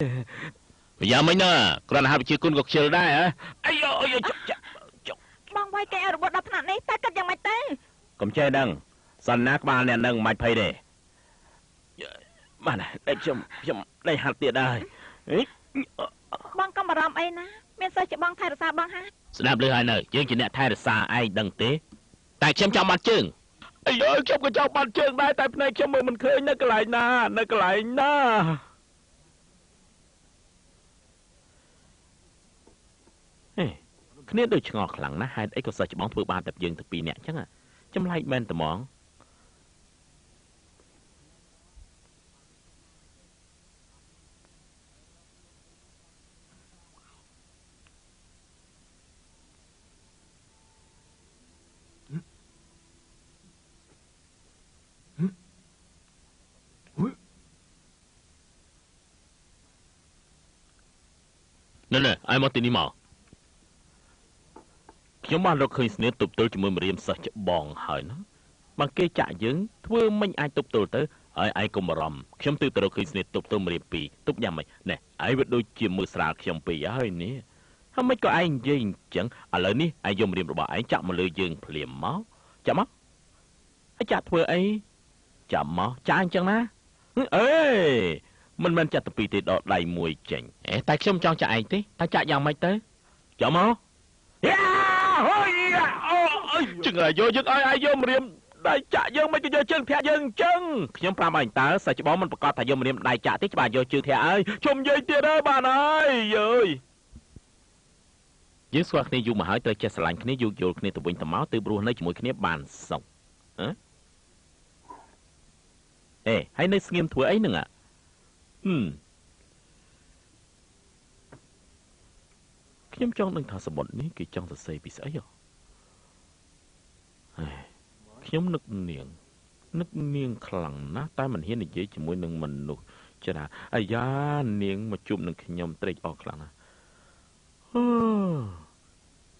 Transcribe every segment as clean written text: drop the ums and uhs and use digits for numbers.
យ៉ាងម៉េចណា គ្រាន់តែហៅវិជាគុណក៏ខ្ជិលដែរហ៎? អាយអាយចុកចុក បងវាយគេឲ្យរបួសដល់ថ្នាក់នេះ តែគិតយ៉ាងម៉េចទៅ? កុំចេះដឹងសន្ណាក្បាលអ្នកនឹងមិនភ័យទេ បាទ តែខ្ញុំដេកហាត់ទៀតហើយ។ បងកុំបារម្ភអីណា មានសិស្សជាបងថែរក្សាបងហា ស្ដាប់លឺហើយនៅ យើងជាអ្នកថែរក្សាឯងដឹងទេ? តែខ្ញុំចង់បាត់ជើង អាយខ្ញុំក៏ចង់បាត់ជើងដែរ តែភ្នែកខ្ញុំមើលមិនឃើញ នៅកន្លែងណា នៅកន្លែងណា? ហេ គ្នាដូចឆ្ងល់ខ្លាំងណាស់ ហេតុអីក៏សិស្សច្បងធ្វើបានតែយើងទាំងពីរនាក់អញ្ចឹង ចម្លែកមែនត្មង។ ណែណែ ឲ្យមកទីនេះមក ខ្ញុំបានរកឃើញស្នៀតទប់ទល់ជាមួយម្រាមសិស្សច្បងហើយណា បើគេចាក់យើងធ្វើមិនអាចទប់ទល់ទៅហើយ ឯងកុំបារម្ភ ខ្ញុំទើបទៅរកឃើញស្នៀតទប់ទល់ម្រាមពីរ ទប់យ៉ាងម៉េចណែ ឯងវាដូចជាមើលស្រាលខ្ញុំពីរហើយនេះ ហើយមិនក៏ឯងនិយាយអញ្ចឹង។ ឥឡូវនេះឯងយកម្រាមរបស់ឯងចាក់មកលើយើងភ្លាម មកចាក់មក ហើយចាក់ធ្វើអី? ចាំមកចាក់អញ្ចឹងណា អេ មិនមែនចាក់ទៅពីរទេ ដកដៃមួយចេញ អេ តែខ្ញុំចង់ចាក់ឯងទេ តែចាក់យ៉ាងម៉េចទៅ? ចាំមក យ៉ាហូយ អូអើយ ចឹងឲ្យយកយើង ឲ្យឲ្យយកម្រាមដៃចាក់យើង មិនក៏យកជើងធាក់យើងអញ្ចឹង។ ខ្ញុំប្រាប់ឲ្យ តើសាច់ច្បងមិនប្រកាសថាយកម្រាមដៃចាក់ទេ ច្បាស់យកជើងធាក់ហើយ ជុំនិយាយទៀតហើយ បានហើយ យើយ យើងស្គាល់គ្នាយូរមកហើយ ត្រូវចេះស្រឡាញ់គ្នា យោគយល់គ្នាទៅវិញទៅមក ទើបរស់នៅជាមួយគ្នាបានសុខហ៎។ អេ ហើយនៅស្ងៀមធ្វើអីហ្នឹង? ហឹម ខ្ញុំចង់ដឹងថាសមុទ្រនេះគេចង់សរសេរពីស្អីហ៎? ខ្ញុំនឹកនាង នឹកនាងខ្លាំងណាស់ តែមិនហ៊ាននិយាយជាមួយនឹងមនុស្សច្រើន។ អាយ៉ា នាងមកជួបនឹងខ្ញុំត្រេកអរខ្លាំងណាស់ ហឺ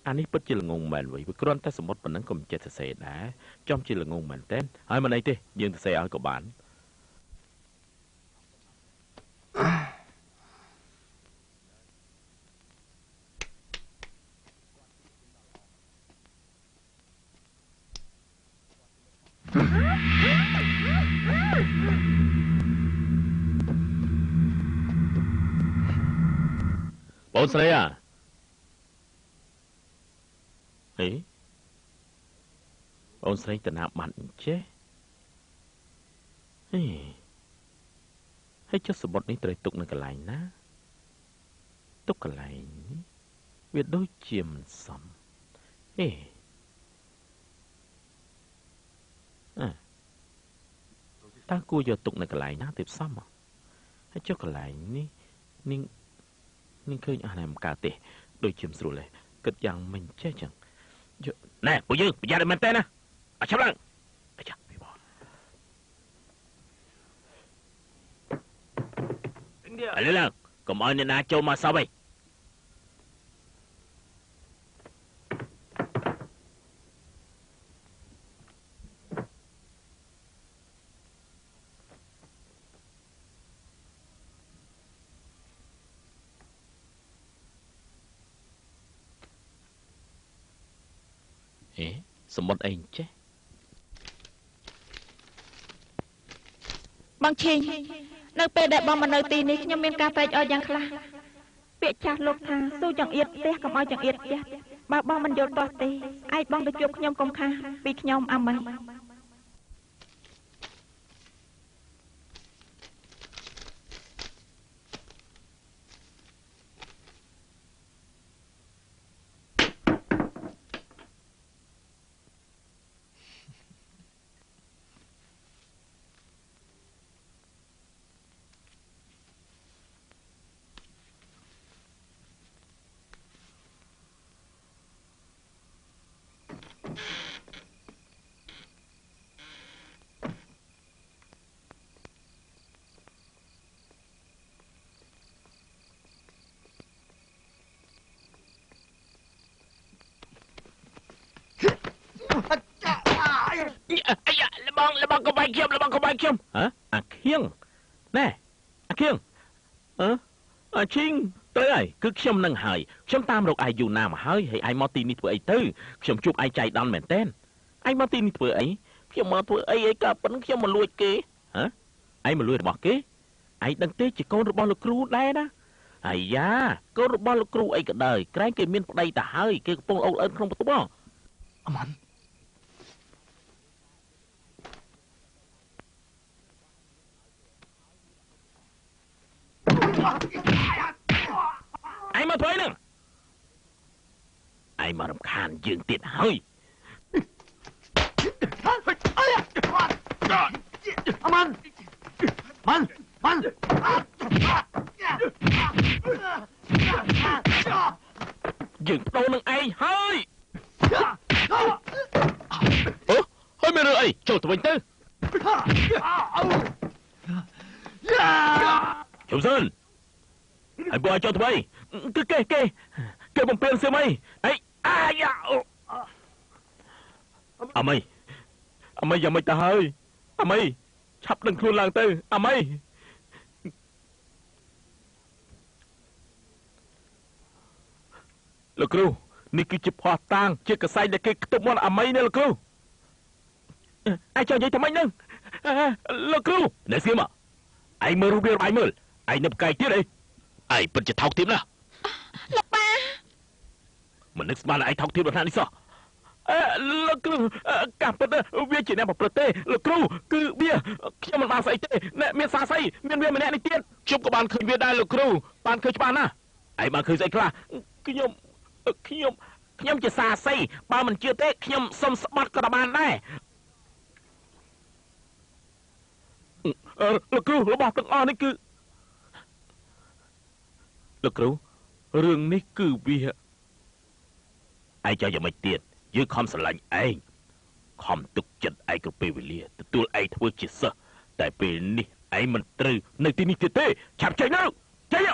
អានេះពិតជាល្ងងមែនវិញ វាគ្រាន់តែសមុទ្រប៉ុណ្ណឹងក៏មិនចេះសរសេរដែរ ចំជាល្ងងមែនតើ។ ហើយមិនអីទេ យើងសរសេរឲ្យក៏បាន។ បងស្រី អាហេ បងស្រីទៅណាបាត់អញ្ចេះ? ហេ ហើយចុះសបុតនេះត្រូវទុកនៅកន្លែងណា? ទុកកន្លែងនេះវាដូចជាមិនសម ហេ អើ តើគួរយកទុកនៅកន្លែងណាទើបសម? ហើយចុះកន្លែងនេះ នាងនាងឃើញអស់ណាមិនកើតទេ ដូចជាមិនស្រួលទេ គិតយ៉ាងមិនចេះចឹងយកណែ ពួកយើងប្រយ័ត្នមែនទេណា អឆាប់ឡើង អាចាពីបង ឥឡូវឡើង កុំឲ្យអ្នកណាចូលមកសោះឯង។ អេ សមុទ្រអីចេះ? បងឈេង នៅពេលដែលបងមកនៅទីនេះ ខ្ញុំមានការត្រេកអរយ៉ាងខ្លះ។ ពាក្យចាស់លោកថា ស៊ូចង្អៀតផ្ទះ កុំឲ្យចង្អៀតផ្ទះ។ បើបងមិនយល់ទាស់ទេ ឯងបងទៅជួបខ្ញុំ កុំខាសពីខ្ញុំអាម៉េច។ អាយ៉ា លបង លបងកុំបាយខ្ញុំ លបងកុំបាយខ្ញុំ។ ហ៎ អាខៀង ណែ អាខៀង អឺ អាឈីងត្រូវហើយគឺខ្ញុំនឹងហើយខ្ញុំតាមរកឯងយូរណាស់មកហើយហើយឯងមកទីនេះធ្វើអីទៅខ្ញុំជួបឯងចៃដន្យមែនតើឯងមកទីនេះធ្វើអីខ្ញុំមកធ្វើអីអីក៏ប៉ុនខ្ញុំមកលួចគេហ៎ឯងមកលួចរបស់គេឯងដឹងទេជាកូនរបស់លោកគ្រូដែរណាអាយ៉ាកូនរបស់លោកគ្រូអីក៏ដោយក្រែងគេមានប្តីទៅហើយគេកំពុងអូលអិនក្នុងបន្ទប់អាម៉ាន់ឯងមកធ្វើអីហ្នឹងឯងមករំខានយើងទៀតហើយអាម៉ាន់ម៉ាន់ម៉ាន់យើងបដូរនឹងឯងហើយអូហើយមានរឿងអីចូលទៅវិញទៅជុំសិនហើយពួកឲ្យចូលទៅវិញគឺគេគេគេបំពេញសៀមអីអីអាយ៉ាអាមីអាមីយ៉ាងម៉េចទៅហើយអាមីឆាប់ដឹងខ្លួនឡើងទៅអាមីលោកគ្រូនេះគឺជាភ័ស្តុតាងជាកសែងដែលគេខ្ទប់មាត់អាមីនេះលោកគ្រូឯងចង់និយាយថាម៉េចនឹងលោកគ្រូអ្នកសៀមឯងមើលរូបរាងឯងមើលឯងនៅផ្កាយទៀតអីឯងពិតជាថោកទាបណាស់លោកប៉ាមិននឹកស្មានឯងថោកទាបដល់ថ្នាក់នេះសោះលោកគ្រូការពិតវាជាអ្នកប្រព្រឹត្តទេលោកគ្រូគឺវាខ្ញុំមិនបានស្អីទេអ្នកមានសាសីមានវាម្នាក់នេះទៀតខ្ញុំក៏បានឃើញវាដែរលោកគ្រូបានឃើញច្បាស់ណាស់ឯងបានឃើញស្អីខ្លះខ្ញុំខ្ញុំខ្ញុំជាសាសីបើមិនជឿទេខ្ញុំសុំស្បត់ក៏បានដែរលោកគ្រូរបស់ទាំងអស់នេះគឺលោកគ្រូរឿងនេះគឺវាឯងចង់យ៉ាងម៉េចទៀតយើងខំស្រឡាញ់ឯងខំទុកចិត្តឯងគ្រប់ពេលវេលាទទួលឯងធ្វើជាសិស្សតែពេលនេះឯងមិនត្រូវនៅទីនេះទៀតទេឆាប់ចេញទៅចេញ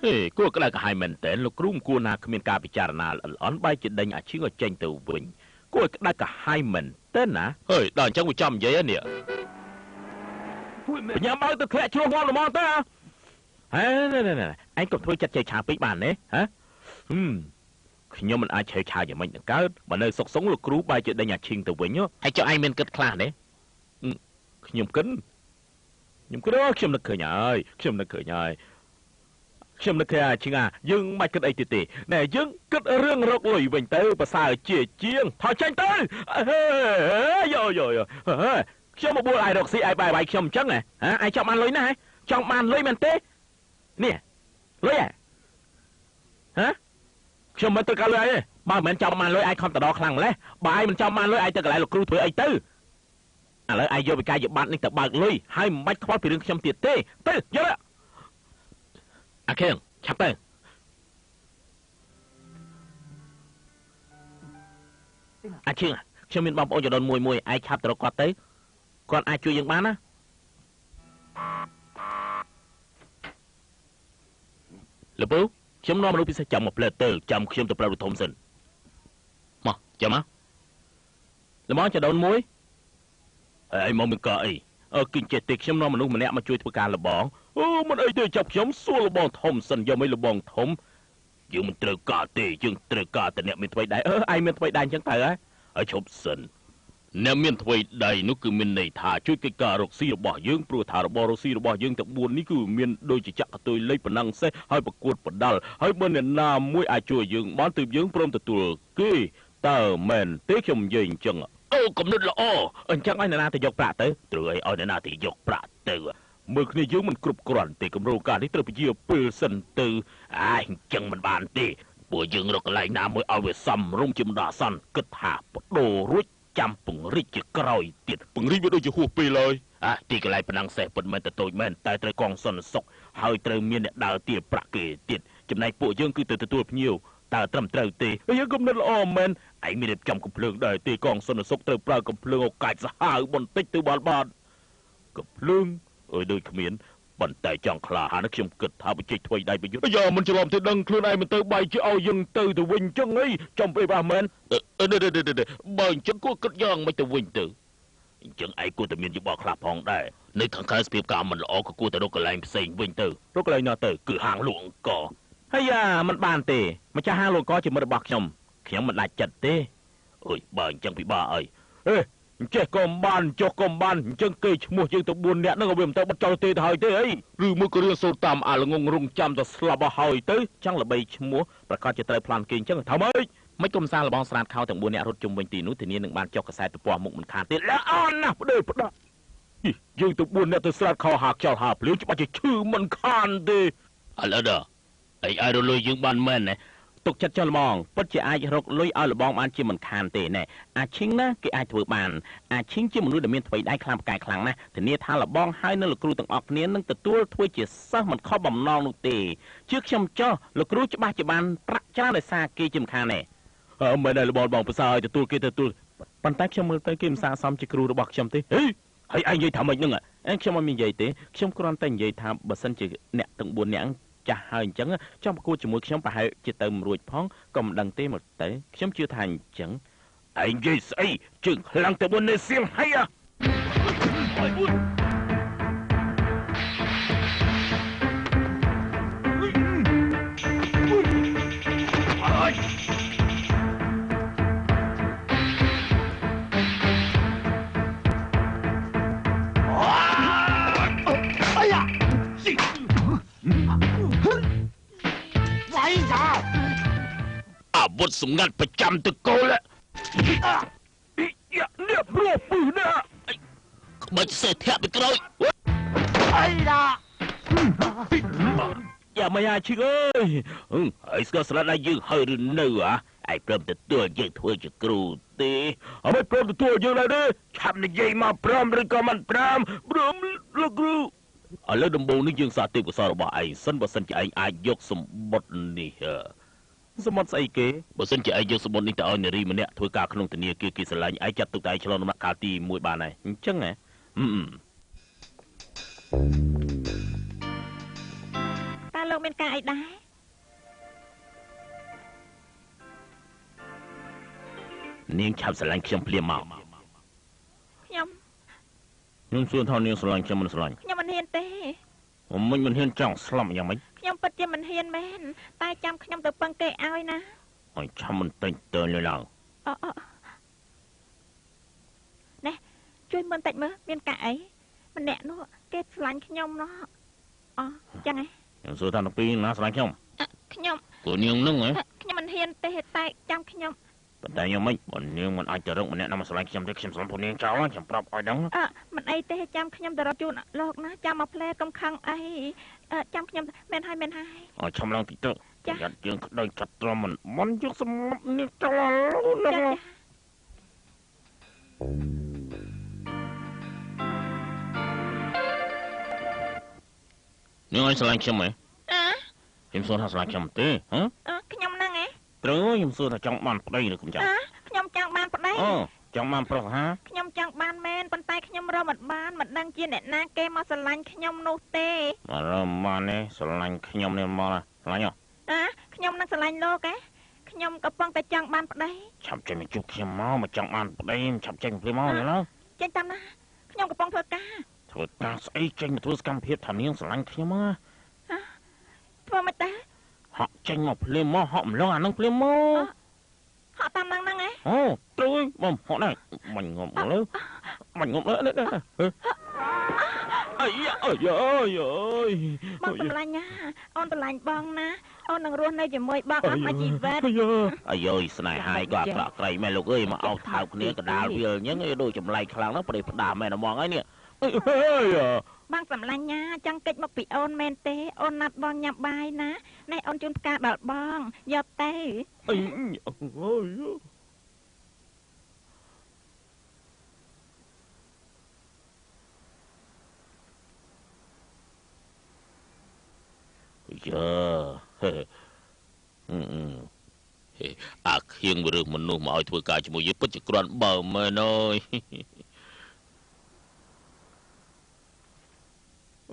ហេគួរក្តៅក្រហាយមែនតើលោកគ្រូគួរណាគ្មានការពិចារណាល្អិតល្អន់បែរជាដេញអាឈៀងឲ្យចេញទៅវិញគួរឲ្យក្តៅក្រហាយមែនតើណាហេដល់អញ្ចឹងវាចំនិយាយនេះបញ្ញាបើទៅធ្លាក់ជ្រោះងំល្មមទៅហេណែឯងកុំធ្វើចិត្តចេះឆាពេកបានទេហ៎ខ្ញុំមិនអាចឆេវឆាវយ៉ាងម៉េចនឹងកើតបើនៅសុកសុងលោកគ្រូបែរជាដេញអាឈីងទៅវិញហើយចុះឯងមានគិតខ្លះទេខ្ញុំគិតខ្ញុំគិតខ្ញុំនឹកឃើញហើយខ្ញុំនឹកឃើញហើយខ្ញុំនឹកឃើញអាឈីងអាយើងមិនគិតអីទៀតទេណែយើងគិតរឿងរកលុយវិញទៅប្រសើរជាជាងថយចេញទៅយោយោយោខ្ញុំមកបួលឯងរកស៊ីឯងបាយបាយខ្ញុំអញ្ចឹងហ៎ឯងចង់បានលុយណាហ៎ចង់បានលុយមែនទេនេះលុយហ៎ហ៎ខ្ញុំមិនត្រូវការលុយឯងទេបើមិនចង់បានលុយឯងខំតដខ្លាំងម្ល៉េះបើឯងមិនចង់បានលុយឯងទៅកន្លែងលោកគ្រូធ្វើអីទៅឥឡូវឯងយកវិកាយប័ត្រនេះទៅបើកលុយហើយមិនបាច់ខ្វល់ពីរឿងខ្ញុំទៀតទេទៅយកអាខៀងឆាប់ទៅអាឈៀងខ្ញុំមានបងប្អូនចដូនមួយមួយឯងឆាប់ទៅរកគាត់ទៅគាត់អាចជួយយើងបានណាលោកពូខ្ញុំនាំមនុស្សពិសេសចាំមកផ្លែទៅចាំខ្ញុំទៅប្រាប់លោកធំសិនមកចាំមកល្មមចដូនមួយអីមកមានកអីគិញចេះទេខ្ញុំនាំមនុស្សម្នាក់មកជួយធ្វើការលបងអូមិនអីទេចាប់ខ្ញុំសួរលបងធំសិនយកមិនលបងធំយើងមិនត្រូវការទេយើងត្រូវការតែអ្នកមានថ្មីដែរអឺឯងមានថ្មីដែរអញ្ចឹងទៅហើយឈប់សិនអ្នកមានថ្វីដៃនោះគឺមានន័យថាជួយកិច្ចការរកស៊ីរបស់យើងព្រោះថារបររកស៊ីរបស់យើងទាំង4នេះគឺមានដូចជាចក្រតុយលេខប៉ុណ្ណឹងសេះហើយប្រកួតប្រដាល់ហើយបើអ្នកណាមួយអាចជួយយើងបានទើបយើងព្រមទទួលគេតើមែនទេខ្ញុំនិយាយអញ្ចឹងអូគំនិតល្អអញ្ចឹងឲ្យអ្នកណាទៅយកប្រាក់ទៅត្រូវឲ្យអ្នកណាទៅយកប្រាក់ទៅមើលគ្នាយើងមិនគ្រប់គ្រាន់ទេគម្រោងការនេះត្រូវពជាពេលសិនទៅអាអញ្ចឹងមិនបានទេពួកយើងរកកន្លែងណាមួយឲ្យវាសមរម្យជាបណ្ដោះអាសន្នគិតថាបដូររួចចាំពង្រីកជាក្រោយទៀតពង្រីកវាដូចជាហួសពេលហើយអាទីកន្លែងប៉ុណ្ណឹងសេះពិតមែនតែតូចមែនតែត្រូវកងសន្តិសុខហើយត្រូវមានអ្នកដើរទាប្រាក់គេទៀតចំណែកពួកយើងគឺទៅទទួលភ្ញៀវតើត្រឹមត្រូវទេយើងគំនិតល្អមែនឯងមានរៀបចំកំភ្លើងដែរទេកងសន្តិសុខត្រូវប្រើកំភ្លើងឱកាសសាហាវបន្តិចទៅបានបានកំភ្លើងអើយដូចគ្មានប៉ុន្តែចង់ក្លាហានខ្ញុំគិតថាបច្ចេកថ្មីដៃប្រយុទ្ធយ៉ាមិនច្រឡំទេដឹងខ្លួនឯងមិនទៅបាយជាឲ្យយើងទៅទៅវិញចឹងអីចំពេលបាសមែនបើអញ្ចឹងគួរគិតយ៉ាងមិនទៅវិញទៅ អញ្ចឹងឯងគួរតែមានយោបល់ខ្លះផងដែរនៅខាងក្រៅសភាពការមិនល្អក៏គួរតែរកកន្លែងផ្សេងវិញទៅរកកន្លែងណាទៅគឺហាងលក់អង្គហើយយ៉ាមិនបានទេម្ចាស់ហាងលក់អង្គជាមិត្តរបស់ខ្ញុំខ្ញុំមិនដាច់ចិត្តទេអើយបើអញ្ចឹងពិបាកអីអេអញ្ចេះក៏មិនបានចុះក៏មិនបានអញ្ចឹងគេឈ្មោះយើងទៅ4នាក់ហ្នឹងក៏វាមិនទៅបិទចោលទេទៅហើយទេអីឬមួយក៏រឿងសូត្រតាមអាល្ងងរងចាំទៅស្លាប់ឲ្យហើយទៅចង់ល្បីឈ្មោះប្រកាសជាត្រូវប្លន់គេអញ្ចឹងថាម៉េចមិនគុំសាលបងស្រាតខោទាំង4នាក់រត់ជុំវិញទីនោះធានានឹងបានចុះកសែតទំព័រមុខមិនខានទៀតល្អណាស់ផ្ដេផ្ដាយើងទៅ4នាក់ទៅស្រាតខោហាខ្យល់ហាភ្លៀងច្បាស់ជាឈឺមិនខានទេឥឡូវដល់អីឲ្យរលុយយើងបានមែនណាទុកចិត្តចុះល្មងពិតជាអាចរកលុយឲ្យលបងបានជាមិនខានទេណែអាឈិងណាគេអាចធ្វើបានអាឈិងជាមនុស្សដែលមានថ្វីដៃខ្លាំងផ្កាយខ្លាំងណាស់ធានាថាលបងហើយនៅលោកគ្រូទាំងអស់គ្នានឹងទទួលធ្វើជាសិស្សមិនខុសបំណងនោះទេជឿខ្ញុំចុះលោកគ្រូច្បាស់ជាបានប្រាក់ច្រើនដោយសារគេជាមិនខានទេមិនដែលលបងបងប្រសើរឲ្យទទួលគេទទួលប៉ុន្តែខ្ញុំមើលទៅគេមិនស័ក្តិសមជាគ្រូរបស់ខ្ញុំទេហេហើយឯងនិយាយថាម៉េចហ្នឹងឯងខ្ញុំមិននិយាយទេខ្ញុំគ្រាន់តែនិយាយថាបើសិនជាអ្នកទាំង4នាក់ចាស់ហើយអញ្ចឹងចង់ប្រកួតជាមួយខ្ញុំប្រហែលជាទៅមិនរួចផងក៏មិនដឹងទេមកទៅខ្ញុំជឿថាអញ្ចឹងឯងនិយាយស្អីជើងខ្លាំងទៅមុននេះសៀងហើយអាវុធសម្ងាត់ប្រចាំតកូលនេះព្រោះពឹសណាក្បាច់សេះធាក់ពីក្រោយអីដាយ៉ាមិនអាឈិកអើយហើយស្គាល់ស្លាប់ដល់យើងហើយឬនៅហ่ะឯងព្រមទទួលយើងធ្វើជាគ្រូទេអត់ព្រមទទួលយើងដែរទេឆាប់និយាយមកព្រមឬក៏មិនព្រមព្រមលោកគ្រូឥឡូវដំបូងនេះយើងសាកទេពកោសលរបស់ឯងសិនបើសិនជាឯងអាចយកសម្បត្តិនេះសម្បត្តិស្អីគេបើសិនជាឯងយកសម្បត្តិនេះទៅឲ្យនារីម្នាក់ធ្វើការក្នុងធនាគារគេស្រឡាញ់ឯងចាត់ទុកតែឯងឆ្លងដំណាក់កាលទី1បានហើយអញ្ចឹងហ៎តើលោកមានការអីដែរនាងឆាប់ស្រឡាញ់ខ្ញុំភ្លាមមកខ្ញុំសួរថានាងស្រឡាញ់ខ្ញុំមិនស្រឡាញ់ខ្ញុំមិនហ៊ានទេមិនហ៊ានចង់ស្លាប់យ៉ាងម៉េចខ្ញុំពិតជាមិនហ៊ានមែនតែចាំខ្ញុំទៅពឹងគេឲ្យណាឲ្យឆាប់មិនតិចទៅលើឡើងអអណែជួយមើលតិចមើលមានកាក់អីម្នាក់នោះគេស្រឡាញ់ខ្ញុំណោះអចឹងហ៎ខ្ញុំសួរថាទាំងពីរណាស្រឡាញ់ខ្ញុំខ្ញុំគូនាងនឹងហ៎ខ្ញុំមិនហ៊ានទេតែចាំខ្ញុំប៉ុន្តែខ្ញុំមិនបើនាងមិនអាចទៅរកម្នាក់ណាមកស្រឡាញ់ខ្ញុំទេខ្ញុំស្រឡាញ់ពួកនាងចោលខ្ញុំប្រាប់ឲ្យដឹងមិនអីទេចាំខ្ញុំទៅរកជូនលោកណាចាំមកផ្លែកុំខឹងអីចាំខ្ញុំមែនហើយមែនហើយអឆំឡើងតិចទៅយ៉ាត់យើងក្តៅចាត់ទ្រាំមិនមិនយកសម្លាប់នាងចោលណានាងឲ្យស្រឡាញ់ខ្ញុំហ៎ខ្ញុំសួរថាស្រឡាញ់ខ្ញុំទេហ៎ខ្ញុំហ្នឹងហ៎ត្រូវខ្ញុំសួរថាចង់បានប្តីឬខ្ញុំចង់ខ្ញុំចង់បានប្តីចង់បានប្រុសហាខ្ញុំចង់បានមែនប៉ុន្តែខ្ញុំរកមិនបានមិនដឹងជាអ្នកណាគេមកស្រឡាញ់ខ្ញុំនោះទេមករកបានទេស្រឡាញ់ខ្ញុំនេះមកស្រឡាញ់ហ៎ខ្ញុំនឹងស្រឡាញ់លោកហ៎ខ្ញុំកំពុងតែចង់បានប្តីឆាប់ចេញមកជួបខ្ញុំមកមកចង់បានប្តីឆាប់ចេញភ្លាមមកណាចេញតាមណាខ្ញុំកំពុងធ្វើការធ្វើការស្អីចេញមកធ្វើសកម្មភាពថានាងស្រឡាញ់ខ្ញុំហ៎ធ្វើមិនដែរហក់ចេញមកភ្លាមមកហក់ម្លងអានឹងភ្លាមមកហក់តាមនឹងហ្នឹងហ៎អូត្រូវបងហក់ដែរបាញ់ងំលើបាញ់ងំលើនេះអាយអាយអើយអើយបងស្រឡាញ់ណាអូនស្រឡាញ់បងណាអូននឹងរស់នៅជាមួយបងអស់មួយជីវិតអាយអើយស្នេហាយក៏អាក្រក់ក្រៃមែនលោកអើយមកអោបថើបគ្នាកដាលវាលអញ្ចឹងដូចចម្លែកខ្លាំងណាស់ប្រេះផ្ដាមែនហ្មងហើយនេះអើយបងសម្លាញ់ណាចង់កិច្ចមកពីអូនមែនទេអូនណាត់បងញ៉ាំបាយណាណែអូនជូនផ្កាដល់បងយកទៅអីអើយយ៉ាអាខៀងរឿងមនុស្សមកឲ្យធ្វើការជាមួយយើងពិតជាគ្រាន់បើមែនអើយ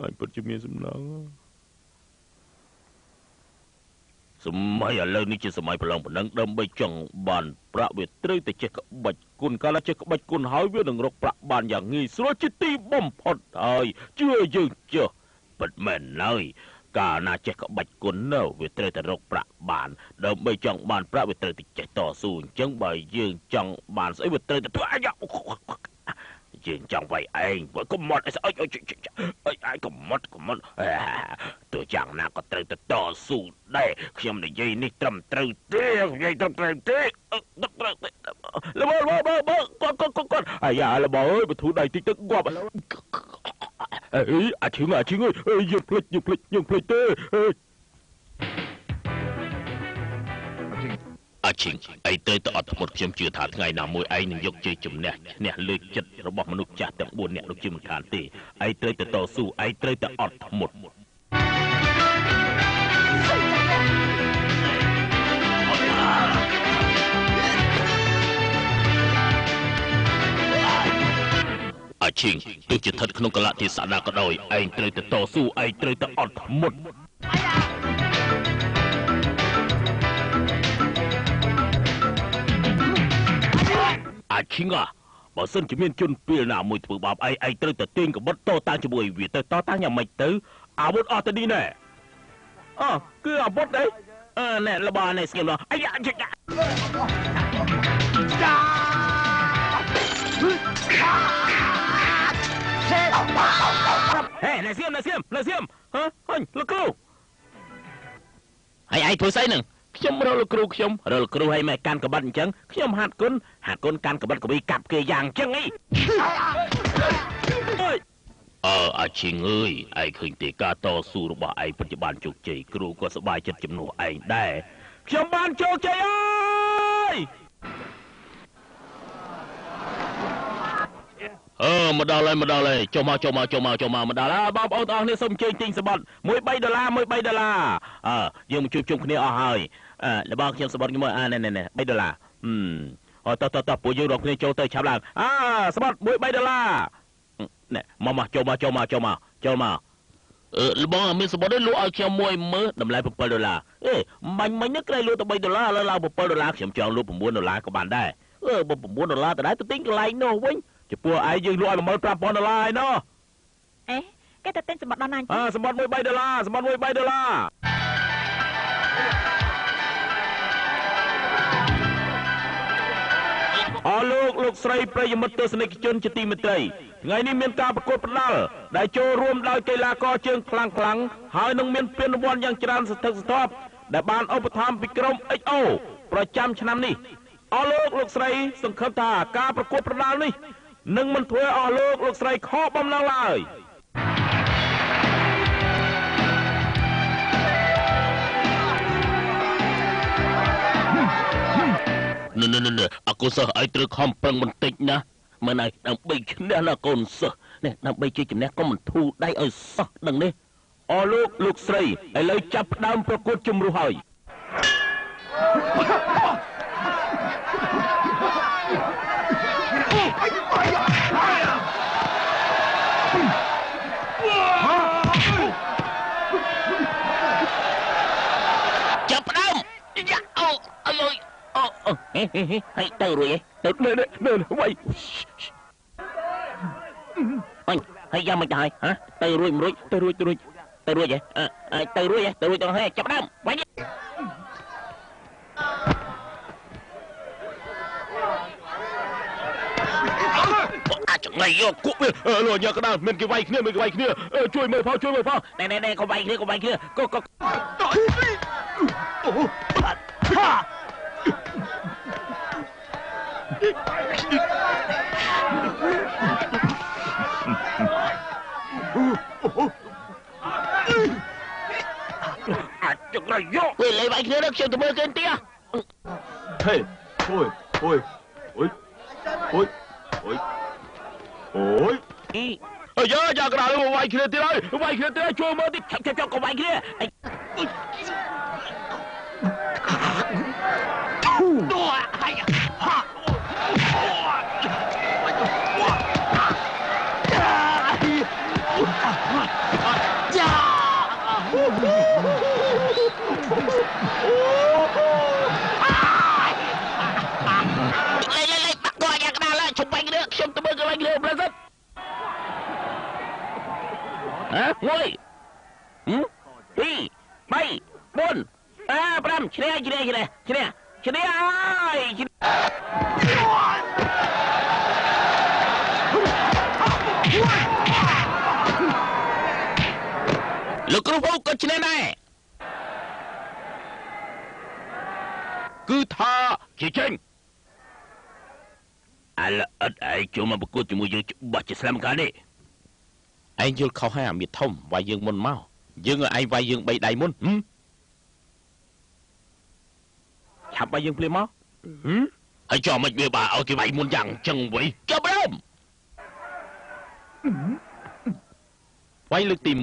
អញពិតជាមានសំណង សម័យឥឡូវនេះជាសម័យប្រឡងប៉ុណ្ណឹងដើម្បីចង់បានប្រាក់វាត្រូវតែចេះក្បាច់គុណកាលចេះក្បាច់គុណហើយវានឹងរកប្រាក់បានយ៉ាងងាយស្រួលជាទីបំផុតហើយជឿយើងចុះពិតមែនហើយកាលណាចេះក្បាច់គុណនៅវាត្រូវតែរកប្រាក់បានដើម្បីចង់បានប្រាក់វាត្រូវតែចេះតស៊ូអញ្ចឹងបើយើងចង់បានស្អីវាត្រូវតែធ្វើអាយ៉ាយើងចង់វាយឯងបើកុំមាត់អីស្អុយអុយអីកុំមាត់កុំមាត់ទោះយ៉ាងណាក៏ត្រូវតែតស៊ូដែរខ្ញុំនិយាយនេះត្រឹមត្រូវទេនិយាយត្រឹមត្រូវទេត្រឹមត្រូវទេលបលបបគាត់គាត់គាត់អាយ៉ាលបអើយបធូរដៃតិចទៅងាប់អេអាឈឹងអាឈឹងអើយយើងភ្លេចយើងភ្លេចយើងភ្លេចទេអាឈិងឯងត្រូវតែអត់ធ្មត់ខ្ញុំជឿថាថ្ងៃណាមួយឯងនឹងយកជ័យជំនះឈ្នះលើចិត្តរបស់មនុស្សចាស់ទាំង4នាក់នោះជាមិនខានទេឯងត្រូវតែតស៊ូឯងត្រូវតែអត់ធ្មត់អាឈិងទោះជាស្ថិតក្នុងកលៈទេសៈណាក៏ដោយឯងត្រូវតែតស៊ូឯងត្រូវតែអត់ធ្មត់អាឈិងបើសិនជាមានជនពេលណាមួយធ្វើបាបឯងឯងត្រូវតែទាញកបិតតតាំងជាមួយវាទៅតតាំងយ៉ាងម៉េចទៅអាវុធអស់ទៅនេះណែអើគឺអាវុធអីអឺណែលបាណែស្ងៀមអាយ៉ាហេណែសៀមណែសៀមណែសៀមហ៎ហញលោកគ្រូហើយឯងធ្វើស្អីហ្នឹងខ្ញុំរកលោកគ្រូខ្ញុំរកលោកគ្រូឲ្យមកកាន់កបិតអញ្ចឹងខ្ញុំហាត់គុណហាត់គុណកាន់កបិតកវីកាប់គេយ៉ាងអញ្ចឹងអីអើអាឈិងអើយឯងឃើញទេការតស៊ូរបស់ឯងពិតជាបានជោគជ័យគ្រូក៏សប្បាយចិត្តជំនួសឯងដែរខ្ញុំបានជោគជ័យអើយអឺមកដល់ហើយមកដល់ហើយចុះមកចុះមកចុះមកចុះមកមកដល់ហើយបងប្អូនទាំងអស់គ្នាសូមអញ្ជើញទិញសំបុត្រមួយ3ដុល្លារមួយ3ដុល្លារអើយើងមកជួបជុំគ្នាអស់ហើយអឺរបស់ខ្ញុំសំបុត្រខ្ញុំអើណែណែ3ដុល្លារអឺតោះតោះតោះពួកយើងរកគ្នាចូលទៅឆាប់ឡើងអើសំបុត្រមួយ3ដុល្លារណែមកមកចូលមកចូលមកចូលមកចូលមកអឺលបងមានសំបុត្រទេលក់ឲ្យខ្ញុំមួយមើលតម្លៃ7ដុល្លារអេបាញ់មិញនេះក្រែលក់ទៅ3ដុល្លារឥឡូវឡើង7ដុល្លារខ្ញុំចង់លក់9ដុល្លារក៏បានដែរអឺបើ9ដុល្លារទៅដែរទៅទិញកន្លែងនោះវិញចំពោះឯងយើងលក់ឲ្យ15000ដុល្លារឯណោះអេគេទៅទិញសម្បត្តិដល់ណាអើសម្បត្តិមួយ3ដុល្លារសម្បត្តិមួយ3ដុល្លារអរលោកលោកស្រីប្រិយមិត្តទស្សនិកជនជាទីមេត្រីថ្ងៃនេះមានការប្រកួតប្រដាល់ដែលចូលរួមដោយកីឡាករជើងខ្លាំងខ្លាំងហើយនឹងមានពានរង្វាន់យ៉ាងច្រើនសន្ធឹកសន្ធាប់ដែលបានឧបត្ថម្ភពីក្រុម XO ប្រចាំឆ្នាំនេះអរលោកលោកស្រីសង្ឃឹមថាការប្រកួតប្រដាល់នេះនឹងមិនធ្វើអស់លោកលោកស្រីខកបំណងឡើយណែណែអកុសលឲ្យត្រូវខំប្រឹងបន្តិចណាមិនឲ្យដើម្បីឈ្នះណាកូនសិស្សនេះដើម្បីជ័យជំនះកុំមិនធូរដៃឲ្យសោះដឹងនេះអស់លោកលោកស្រីឥឡូវចាប់ផ្ដើមប្រកួតជំរុះហើយចាប់ផ្ដើមយ៉ាអូអើយអូហេហេហេទៅរួយទៅនេះនេះវៃអញហើយយ៉ាងមិនដែរហ៎ទៅរួយមិនរួចទៅរួចទៅរួចទៅរួចហ៎ទៅរួចទៅរួចទៅហើយចាប់ដើមវៃអាចងៃយកគក់វាលោកញ៉ាកដាលមានគេវាយគ្នាមានគេវាយគ្នាជួយមើលផងជួយមើលផងណែណែកុំវាយគ្នាកុំវាយគ្នាកុកអាចង្រយកវាលេវាយគ្នាខ្ញុំទៅមើលគេទៀតហេអូយអូយអូយអូយអូយអូយអើយ៉ាយ៉ាក្រាលវាយគ្នាទៀតហើយវាយគ្នាទៀតជួយមើលតិចចាប់ចាប់កុំវាយគ្នាយ៉ា លេលេបាក់កយ៉ាងក្តារឡើយជុំបាញ់គ្នាខ្ញុំទៅមើលកន្លែងគ្នាប្រសិទ្ធហ៎1 2 3 4 5ឈ្នះឈ្នះឈ្នះឈ្នះឈ្នះហើយលោកគ្រូពូក៏ឈ្នះដែរគឺថាជាចេញអាឡអត់ឯងចូលមកប្រកួតជាមួយយើងច្បាស់ជាស្លាប់កាលនេះឯងយល់ខុសហើយអាមៀតធំវាយយើងមុនមកយើងឲ្យឯងវាយយើង3ដៃមុនឆាប់វាយយើងភ្លាមមកហើយចោះមិនវាបាទឲ្យគេវាយមុនយ៉ាងចឹងវិញចាប់ដើមវាយលើកទី1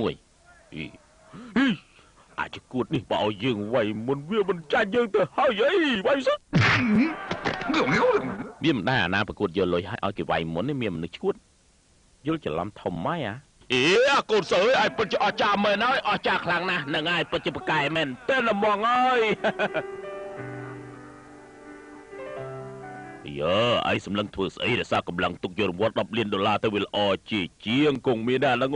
អាចគួតនេះបើឲ្យយើងវាយមុនវាមិនចាញ់យើងទៅហើយអីវាយសុទ្ធវាមិនដែរអាណាប្រកួតយកលុយឲ្យឲ្យគេវាយមុននេះមានមនុស្សឈួតយល់ច្រឡំធំហើយអាអេអាកូនសើឲ្យពិតជាអស្ចារ្យមែនហើយអស្ចារ្យខ្លាំងណាស់នឹងហើយពិតជាប្រកែមែនតែល្មងហើយយើឯងសម្លឹងធ្វើស្អីរសារកម្លាំងទុកយករង្វាន់10លានដុល្លារទៅវាល្អជាជាងគង់មានដែរហ្នឹង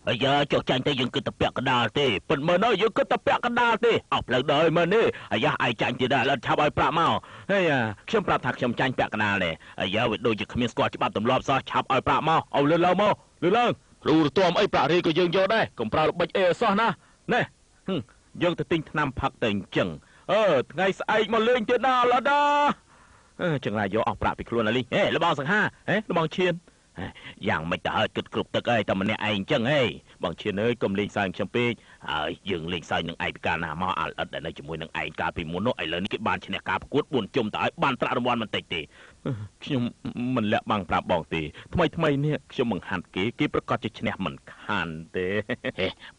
អាយ៉ាចុះចាញ់ទៅយើងគិតតែពាក់កណ្ដាលទេប៉ុន្មានហើយយើងគិតតែពាក់កណ្ដាលទេអស់ផ្លូវដល់មើលនេះអាយ៉ាឯងចាញ់ទៀតដែរឆាប់ឲ្យប្រាក់មកហេខ្ញុំប្រាប់ថាខ្ញុំចាញ់ពាក់កណ្ដាលទេអាយ៉ាវាដូចជាគ្មានស្គាល់ច្បាប់ទម្លាប់សោះឆាប់ឲ្យប្រាក់មកឲ្យលឿនឡើងមកលឿនឡើងរូរទាំអីប្រាក់រីក៏យើងយកដែរកុំប្រើល្បិចអីឲ្យសោះណាណែយើងទៅទិញថ្នាំផឹកទៅអញ្ចឹងអឺថ្ងៃស្អែកមកលេងទៀតណាឡាដាចង្រៃយកអស់ប្រាក់ពីខ្លួនអាលីហេលបងសង្ហាហេលបងឈៀនយ៉ាងមិនទៅហើយគិតគ្រប់ទឹកអីតែម្នាក់ឯងអញ្ចឹងហេបងឈៀនអើយកុំលេងសើចខ្ញុំពេកហើយយើងលេងសើចនឹងឯងពីកាលណាមកអាល់អិតដែលនៅជាមួយនឹងឯងកាលពីមុននោះឥឡូវនេះគេបានឈ្នះការប្រកួត4ជុំទៅហើយបានប្រាក់រង្វាន់មិនតិចទេខ្ញុំមិនលាក់បាំងប្រាប់បងទេថ្មីថ្មីនេះខ្ញុំបង្ហាត់គេគេប្រកាសជាឈ្នះមិនខានទេ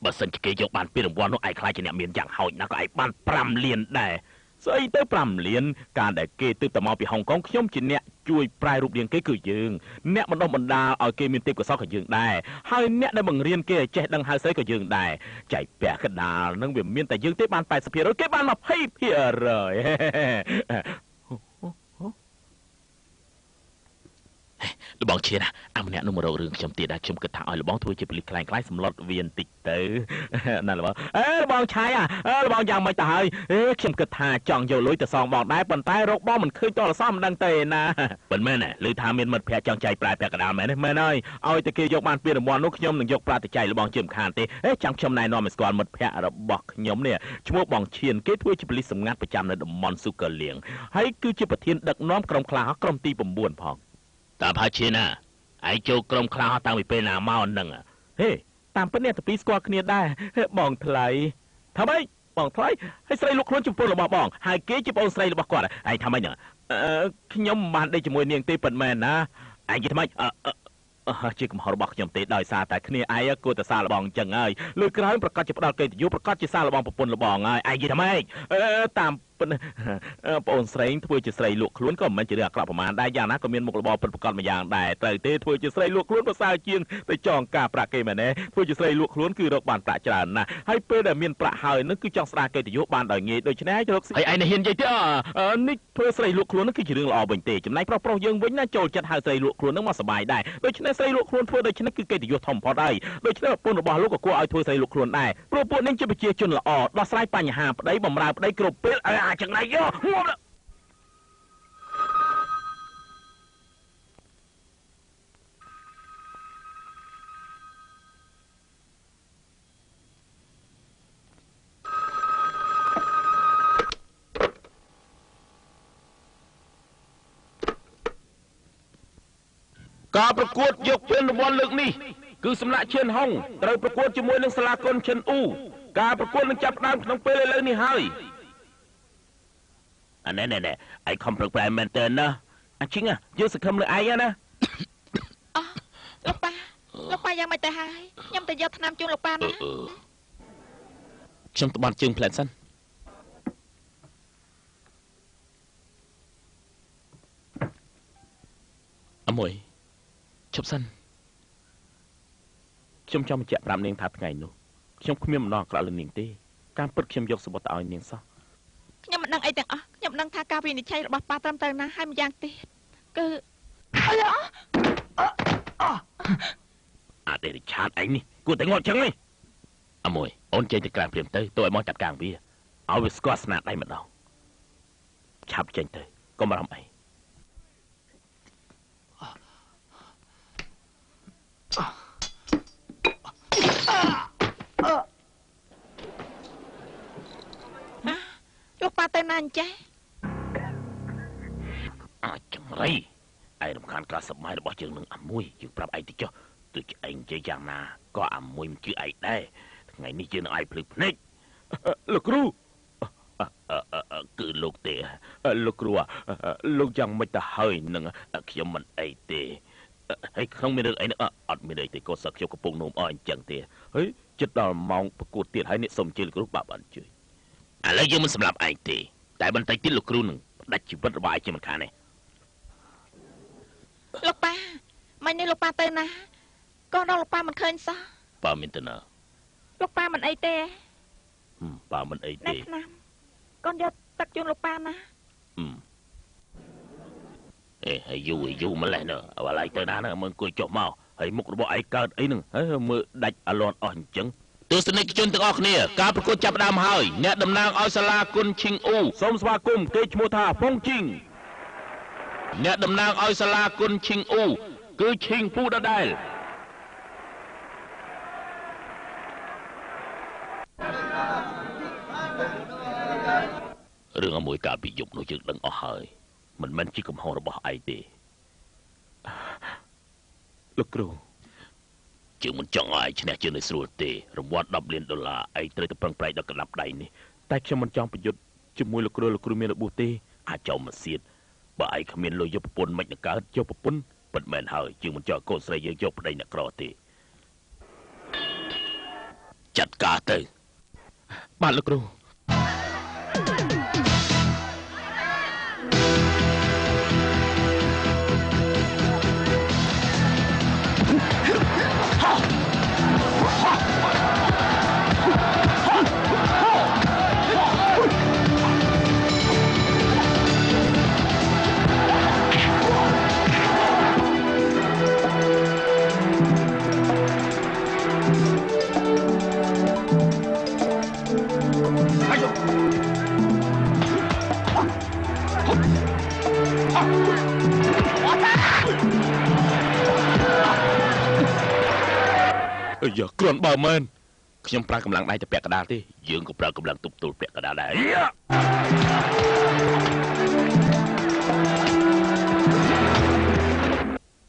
បើសិនជាគេយកបានពីរង្វាន់នោះឯងខ្លាចជាអ្នកមានយ៉ាងហោចណាស់ក៏ឯងបាន5លានដែរស្អីទៅ5លានការដែលគេទើបតែមកពីហុងកុងខ្ញុំជាអ្នកជួយប្រែរូបរាងគេគឺយើងអ្នកបណ្ដុះបណ្ដាលឲ្យគេមានទេពកោសល្យក៏យើងដែរហើយអ្នកដែលបង្រៀនគេឲ្យចេះដឹងហៅស្រីក៏យើងដែរចែកពាក់កណ្ដាលនឹងវាមានតែយើងទេបាន 80% គេបាន 20% លបងឈៀនអាម្នាក់នោះមករករឿងខ្ញុំទៀតដែរខ្ញុំគិតថាឲ្យលបងធ្វើជាប៉ូលីសខ្លាំងខ្លាយសម្លុតវាបន្តិចទៅណាលបងអេលបងឆាយអាលបងយ៉ាងម៉េចទៅហើយអេខ្ញុំគិតថាចង់យកលុយទៅសងបងដែរប៉ុន្តែរកបងមិនឃើញតលសមមិនដឹងទេណាមិនមែនទេឮថាមានមិត្តភក្តិចង់ចែកប្រាក់ពាក់កណ្ដាលមែនទេមែនហើយឲ្យតែគេយកបានពីរង្វាន់នោះខ្ញុំនឹងយកប្រាក់ទៅចែកលបងជាមិនខានទេអេចាំខ្ញុំណែនាំឲ្យស្គាល់មិត្តភក្តិរបស់ខ្ញុំនេះឈ្មោះបងឈៀនគេធ្វើជាប៉ូលីសសម្ងាត់ប្រចាំនៅតំបន់ស៊ូកាលៀងហើយគឺជាប្រធានដឹកនាំក្រុមខ្លះក្រុមទី9ផងតាមផាឈៀនណាឯងចូលក្រុមខ្លះតាំងពីពេលណាមកហ្នឹងហេតាមពិតអ្នកទាំងពីរស្គាល់គ្នាដែរបងថ្លៃថាម៉េចបងថ្លៃហើយស្រីលក់ខ្លួនចំពោះរបស់បងហើយគេជាបងស្រីរបស់គាត់ឯងថាម៉េចហ្នឹងខ្ញុំមិនបានដេកជាមួយនាងទេពិតមែនណាឯងនិយាយថាម៉េចជាកំហុសរបស់ខ្ញុំទេដោយសារតែគ្នាឯងគួរតែសារលបងអញ្ចឹងហើយលើក្រោយប្រកាសជាផ្ដល់កិត្តិយសប្រកាសជាសារលបងប្រពន្ធលបងហើយឯងនិយាយថាម៉េចតាមបងអូនស្រីធ្វើជាស្រីលក់ខ្លួនក៏មិនមែនជារឿងអាក្រក់ប្រមាណដែរយ៉ាងណាក៏មានមុខរបរពិតប្រាកដមួយយ៉ាងដែរត្រូវទេធ្វើជាស្រីលក់ខ្លួនប្រសើរជាងទៅចងការប្រាក់គេមែនទេធ្វើជាស្រីលក់ខ្លួនគឺរកបានប្រាក់ច្រើនណាស់ហើយពេលដែលមានប្រាក់ហើយនឹងគឺចង់ស្ដារកិត្តិយសបានដោយងាយដូច្នេះរកហើយឯងហ៊ាននិយាយទេនេះធ្វើស្រីលក់ខ្លួននឹងគឺជារឿងល្អវិញទេចំណែកប្រុសយើងវិញណាចូលចិត្តហៅស្រីលក់ខ្លួននឹងមកសប្បាយដែរដូច្នេះស្រីលក់ខ្លួនធ្វើដូច្នេះគឺកិត្តិយសធំផុតហើយដូច្នេះប្រពន្ធរបស់លោកក៏គួរឲ្យធ្វើស្រីលក់ខ្លួនដែរព្រោះពួកនាងជាប្រជាជនល្អដោះស្រាយបញ្ហាប្តីបំរើប្តីគ្រប់ពេលអាចង្រៃយកងាប់ការប្រកួតយកពានរង្វាន់លើកនេះគឺសំណាក់ឈៀនហុងត្រូវប្រកួតជាមួយនឹងសាលាគុនឈិនអ៊ូការប្រកួតនឹងចាប់ផ្ដើមក្នុងពេលឥឡូវនេះហើយអាណែណែឯងខំប្រឹងប្រែងមែនតើណាអាឈិងយើងសង្ឃឹមលើឯងណាអោះលោកប៉ាលោកប៉ាយ៉ាងម៉េចទៅហើយខ្ញុំទៅយកថ្នាំជូនលោកប៉ាណាខ្ញុំទៅបានជើងផ្លែតសិនអមួយឈប់សិន ខ្ញុំចង់បញ្ជាក់ប្រាប់នាងថាថ្ងៃនោះខ្ញុំគ្មានបំណងអាក្រក់លើនាងទេការពិតខ្ញុំយកសម្បត្តិទៅឲ្យនាងសោះខ្ញុំមិនដឹងអីទាំងអស់ខ្ញុំដឹងថាការវិនិច្ឆ័យរបស់ប៉ាត្រឹមត្រូវណាស់ហើយម្យ៉ាងទៀតគឺអាដេរិឆាតឯងនេះគួរតែងាប់ចឹងនេះអាមួយអូនចេញទៅក្រៅភ្លាមទៅទៅឲ្យមកចាត់ការវាឲ្យវាស្គាល់ស្នាដៃម្ដងឆាប់ចេញទៅកុំបារម្ភអីលោកប៉ាទៅណាអញ្ចេះអាចចង្រៃឯងរំខានការសប្បាយរបស់យើងនឹងអាមួយយើងប្រាប់ឯងទៅចុះទោះជាឯងនិយាយយ៉ាងណាក៏អាមួយមិនជឿឯងដែរថ្ងៃនេះយើងនឹងឲ្យភ្លឺភ្នែកលោកគ្រូគឺលោកទេលោកគ្រូលោកយ៉ាងមិនទៅហើយនឹងខ្ញុំមិនអីទេហើយក្នុងមានរឿងអីនឹងអត់មានអីទេក៏សឹកខ្ញុំកំពុងនោមអអញ្ចឹងទេហើយចិត្តដល់ម៉ោងប្រកួតទៀតហើយនេះសូមជឿលោកគ្រូបាទអញ្ជើញឥឡូវយើងមិនសម្លាប់ឯងទេតែបន្តិចទៀតលោកគ្រូនឹងផ្ដាច់ជីវិតរបស់ឯងជាមិនខានទេលោកប៉ាមិននេះលោកប៉ាទៅណាកូនដល់លោកប៉ាមិនឃើញសោះប៉ាមានទៅណាលោកប៉ាមិនអីទេប៉ាមិនអីទេឆ្នាំកូនយកទឹកជូនលោកប៉ាណាអេហើយយូរយូរម្លេះនៅឥឡូវទៅណាហ្នឹងមើលអង្គុយចុះមកហើយមុខរបស់ឯងកើតអីហ្នឹងហើយមើលដាច់អាលន់អស់អញ្ចឹងទស្សនិកជនទាំងអស់គ្នាការប្រកួតចាប់ផ្ដើមហើយអ្នកតំណាងឲ្យសាលាគុណឈិងអ៊ូសូមស្វាគមន៍គេឈ្មោះថាហ្វុងជីងអ្នកតំណាងឲ្យសាលាគុណឈិងអ៊ូគឺឈិងពូដដែលរឿងមួយកាលពីយប់នោះយើងដឹងអស់ហើយមិនមែនជាកំហុសរបស់ឯងទេលោកគ្រូជឿមិនចង់ឲ្យឈ្នះជឿនៅស្រួលទេរង្វាន់10លានដុល្លារឯងត្រូវតែប្រឹងប្រែងដល់កណ្ដាប់ដៃនេះតែខ្ញុំមិនចង់ប្រយុទ្ធជាមួយលោកគ្រូលោកគ្រូមានរបួសទេអាចចោលមកសៀតបើឯងគ្មានលុយយកប្រពន្ធមិននឹងកើតយកប្រពន្ធពិតមែនហើយជឿមិនចង់កូនស្រីយើងយកប្តីអ្នកក្រទេចាត់ការទៅបាទលោកគ្រូយ៉ាគ្រាន់បើមែនខ្ញុំប្រើកម្លាំងដៃទៅពាក់កណ្ដាលទេយើងក៏ប្រើកម្លាំងទប់ទល់ពាក់កណ្ដាលដែរ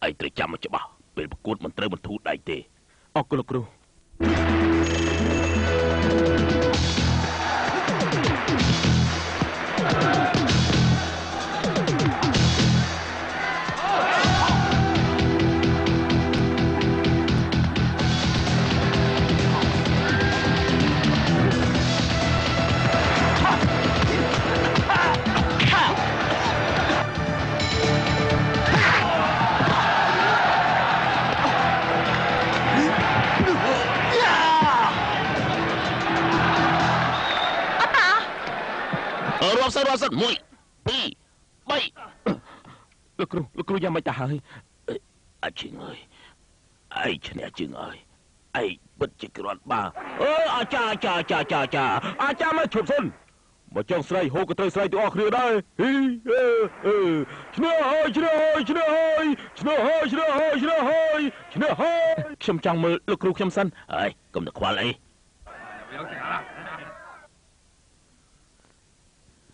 ឯងត្រូវចាំឲ្យច្បាស់ពេលប្រកួតមិនត្រូវបន្ធូរដៃទេអរគុណលោកគ្រូរាប់សិន1 2 3លោកគ្រូលោកគ្រូយ៉ាងម៉េចទៅហើយអាជិងអើយឯងឈ្នះជើងអើយឯងពិតជាគ្រាន់បើអើអាចាអាចាអាចាអាចាអាចាមកឈប់សិនមកចង់ស្រីហូក៏ត្រូវស្រីទាំងអស់គ្នាដែរហ៊ីអឺឈ្នះហើយឈ្នះហើយឈ្នះហើយឈ្នះហើយឈ្នះហើយឈ្នះហើយឈ្នះហើយខ្ញុំចង់មើលលោកគ្រូខ្ញុំសិនហើយកុំទៅខ្វល់អី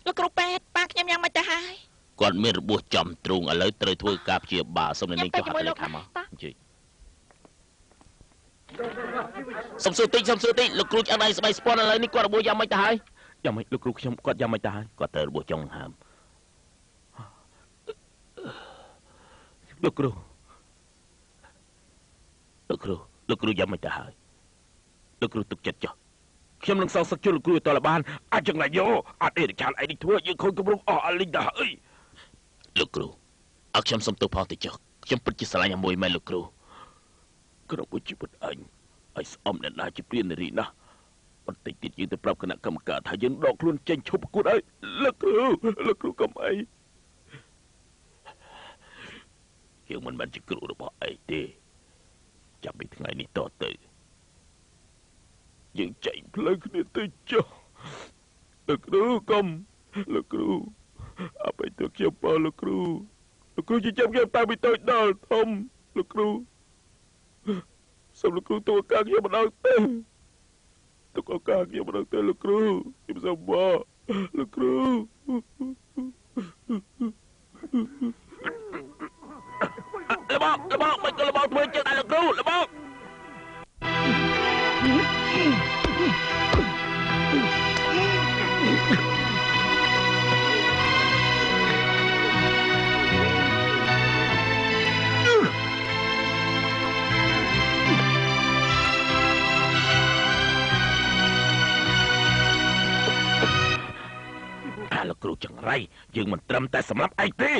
លោកគ្រូពេទ្យប៉ាខ្ញុំយ៉ាងម៉េចទៅហើយគាត់មានរបួសចំទ្រូងឥឡូវត្រូវធ្វើការព្យាបាលសូមអ្នកនាងចុះហត្ថលេខាមកអញ្ជើញសុំសួរតិចសុំសួរតិចលោកគ្រូឆ្អឹងដៃស្បៃស្ពាន់ឥឡូវនេះគាត់របួសយ៉ាងម៉េចទៅហើយយ៉ាងម៉េចលោកគ្រូខ្ញុំគាត់យ៉ាងម៉េចទៅហើយគាត់ត្រូវរបួសចុងហើមលោកគ្រូលោកគ្រូលោកគ្រូយ៉ាងម៉េចទៅហើយលោកគ្រូទុកចិត្តចុះខ្ញុំនឹងសងសឹកជួលលោកគ្រូឲ្យតលបានអាចចង្រៃយោអត់អេរឆានឯងនេះធ្វើយើងខូចគម្រោងអស់អលីងទៅហើយលោកគ្រូអើខ្ញុំសុំទោសផងតិចចុះខ្ញុំពិតជាស្រឡាញ់អាមួយមែនលោកគ្រូក្នុងមួយជីវិតអញ ឲ្យស្អំអ្នកណាជាព្រាននារីណាស់បន្តិចទៀតយើងទៅប្រាប់គណៈកម្មការថាយើងដកខ្លួនចេញឈប់ប្រកួតឲ្យលោកគ្រូលោកគ្រូកុំអីយើងមិនមែនជាគ្រូរបស់ឯងទេចាប់ពីថ្ងៃនេះតទៅយើងចែកផ្លូវគ្នាទៅចុះលោកគ្រូកុំលោកគ្រូអបិទខ្ញុំបងលោកគ្រូលោកគ្រូចិញ្ចឹមខ្ញុំតាំងពីតូចដល់ធំលោកគ្រូសូមលោកគ្រូទុកឱកាសខ្ញុំម្ដងទៅទុកឱកាសខ្ញុំម្ដងទៅលោកគ្រូខ្ញុំសូមបងលោកគ្រូលបងលបងមិនក៏លបងធ្វើចឹងដែរលោកគ្រូលបងលោកគ្រូចង្រៃយើងមិនត្រឹមតែសម្រាប់ឯងទេ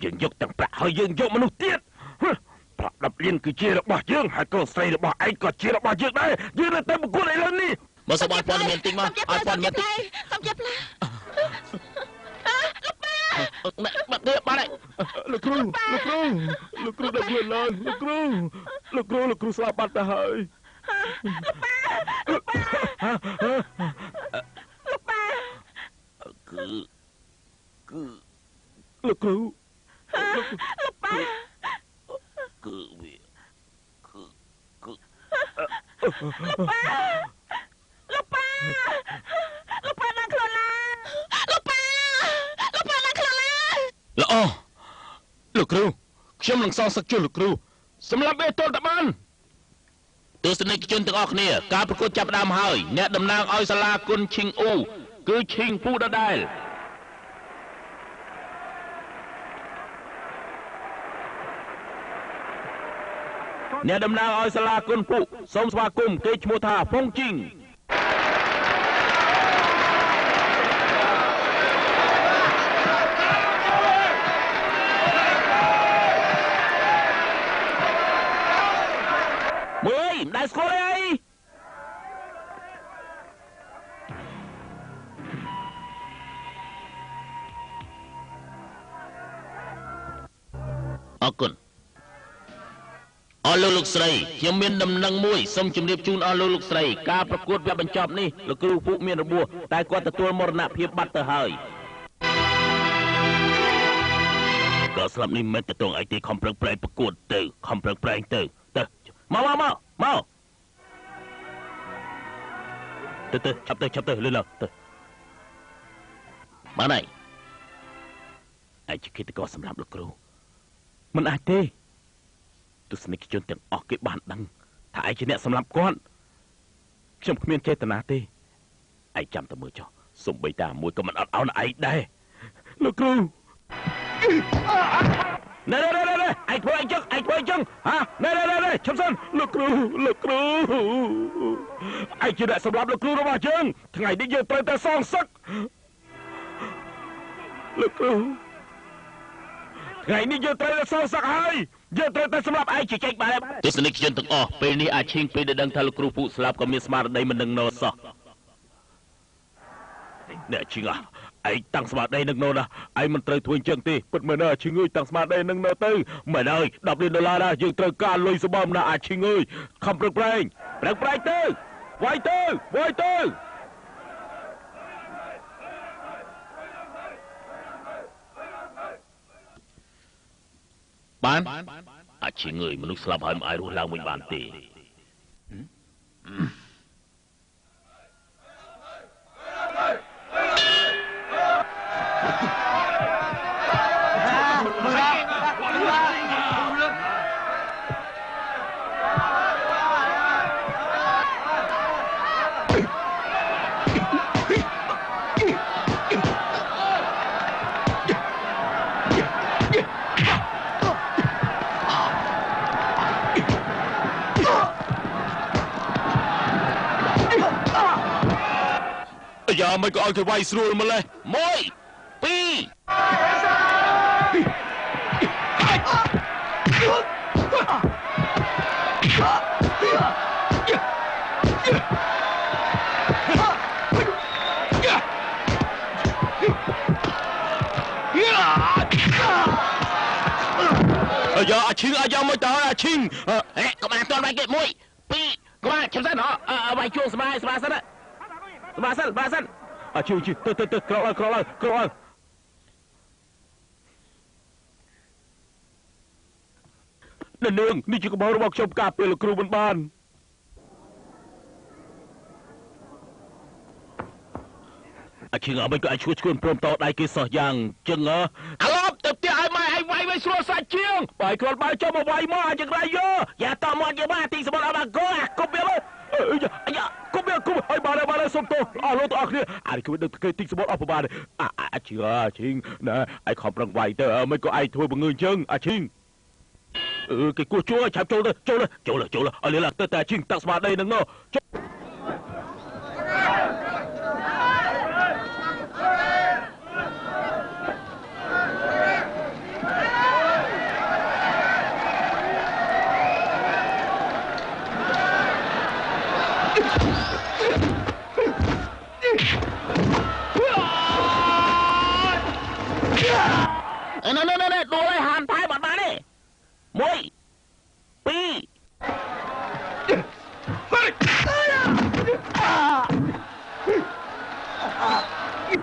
យើងយកទាំងប្រាក់ហើយយើងយកមនុស្សទៀតប្រាក់10លានគឺជារបស់យើងហើយកូនស្រីរបស់ឯងក៏ជារបស់យើងដែរយើងនៅតែប្រកួតឥឡូវនេះមកសូមឲ្យព័ត៌មានតិចមកឲ្យព័ត៌មានតិចសូមជិះផ្លាលោកប៉ាបាត់ទេបាត់ហើយលោកគ្រូលោកគ្រូលោកគ្រូដល់ខ្លួនឡើងលោកគ្រូលោកគ្រូលោកគ្រូស្លាប់បាត់ទៅហើយលោកប៉ាលោកប៉ាលោកប៉ាគឺគឺលោកគ្រូលោកប៉ាគឺវាគឺគឺលោកប៉ាលោកប៉ាលោកប៉ាឡើងខ្លួនឡើងលោកប៉ាលោកប៉ាឡើងខ្លួនឡើងល្អលោកគ្រូខ្ញុំនឹងសងសឹកជូនលោកគ្រូសម្រាប់អេទល់តបានទស្សនិកជនទាំងអស់គ្នាការប្រកួតចាប់ផ្ដើមហើយអ្នកតំណាងឲ្យសាលាគុណឈិងអ៊ូគឺឈិងពូដដែលអ្នកតំណាងឲ្យសាលាគុណពុសូមស្វាគមន៍គេឈ្មោះថាហ្វុងជីងមួយមិនដែលស្គាល់អីអរគុណអស់លោកលោកស្រីខ្ញុំមានដំណឹងមួយសូមជម្រាបជូនអស់លោកលោកស្រីការប្រកួតវគ្គបញ្ចប់នេះលោកគ្រូពុមានរបួសតែគាត់ទទួលមរណភាពបាត់ទៅហើយក៏ស្លាប់នេះមិនទៅត្រង់ឯទីខំប្រឹងប្រែងប្រកួតទៅខំប្រឹងប្រែងទៅទៅមកមកមកមកទៅទៅឆាប់ទៅឆាប់ទៅលឿនឡើងទៅបានហើយឯជាគិតកោសម្រាប់លោកគ្រូមិនអាចទេទស្សនិកជនទាំងអស់គេបានដឹងថាឯងជាអ្នកសម្លាប់គាត់ខ្ញុំគ្មានចេតនាទេឯងចាំតែមើលចុះសំបីតាមួយក៏មិនអត់អោនឯងដែរលោកគ្រូណែណែណែឯងធ្វើអីចឹងឯងធ្វើអីចឹងហ៎ណែណែណែឈប់សិនលោកគ្រូលោកគ្រូឯងជាអ្នកសម្លាប់លោកគ្រូរបស់យើងថ្ងៃនេះយើងត្រូវតែសងសឹកលោកគ្រូថ្ងៃនេះយើងត្រូវតែសងសឹកហើយយើងត្រូវតែសម្រាប់ឯងជែកបានទស្សនិកជនទាំងអស់ពេលនេះអាឈិងពេលដែលដឹងថាលោកគ្រូពូស្លាប់ក៏មានស្មារតីមិននឹងណសោះអ្នកឈិងឯងតាំងស្មារតីនឹងណណាឯងមិនត្រូវធ្វើអញ្ចឹងទេពិតមែនណាឈិងអើយតាំងស្មារតីនឹងណទៅមែនហើយ10លានដុល្លារណាយើងត្រូវការលុយសម្បំណាអាឈិងអើយខំប្រឹងប្រែងប្រឹងប្រែងទៅវាយទៅវាយទៅបានអាចជាងើយមនុស្សស្លាប់ហើយមិនអាចរស់ឡើងវិញបានទេយ៉ាមិនក៏ឲ្យគេវាយស្រួលម្លេះ1 2 អាឈីងអាយ៉ាងមិនតើអាឈីងហេកុំអាតន់វាយគេ1 2កុំអាឈឹមសិនវាយជួងស្បាយស្បាយសិនស្បាយសិនស្បាយសិនអាឈីងឈីទៅទៅទៅក្រោកឡើងក្រោកឡើងក្រោកឡើងនាងនេះជាកំហុសរបស់ខ្ញុំការពារលោកគ្រូមិនបានអាឈីងអមិនក៏អាចឈួតឈួនព្រមតដៃគេសោះយ៉ាងចឹងអាឡប់ទៅផ្ទះឲ្យម៉ែឲ្យវាយវិញស្រួលសាច់ជាងបាយគ្រាន់បាយចុះមកវាយមកអាចក្រៃយោយ៉ាតមាត់យើងមកទីសមុទ្រអបាកោអាគប់វាមកអាយ៉ាគប់វាគប់ឲ្យបានបានសុំទោសអស់លោកទាំងអស់គ្នាអានេះគឺដឹកគេទីសមុទ្រអស់ប្របានអាឈីងអាឈីងណែឲ្យខំប្រឹងវាយទៅមិនក៏ឯងធ្វើបង្ងើចឹងអាឈីងអឺគេគោះជួឆាប់ចូលទៅចូលចូលចូលឲ្យលឿនទៅតែឈីងតាក់ស្មារតីនឹងនោះណែណែណែដួលឲ្យហានថៃបាត់បានទេ1 2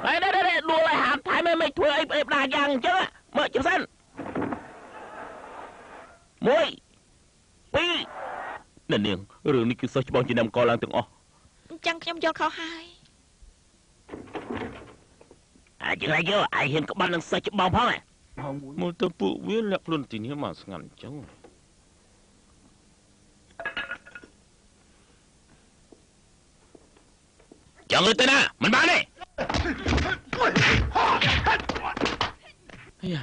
ហើយណែណែដួលឲ្យហានថៃមិនធ្វើអីផ្ដាយ៉ាងអញ្ចឹងមើលជិះសិន1 2អ្នកនាងរឿងនេះគឺសិស្សច្បងជាអ្នកមកឡើងទាំងអស់អញ្ចឹងខ្ញុំយល់ខុសហើយអាចយ៉ាងយោឯងហ៊ានក្បាត់នឹងសិស្សច្បងផងមើលទៅពួកវាលាក់ខ្លួនទីនេះមកស្ងាត់អញ្ចឹងចង់ទៅណាមិនបានទេអាយ៉ា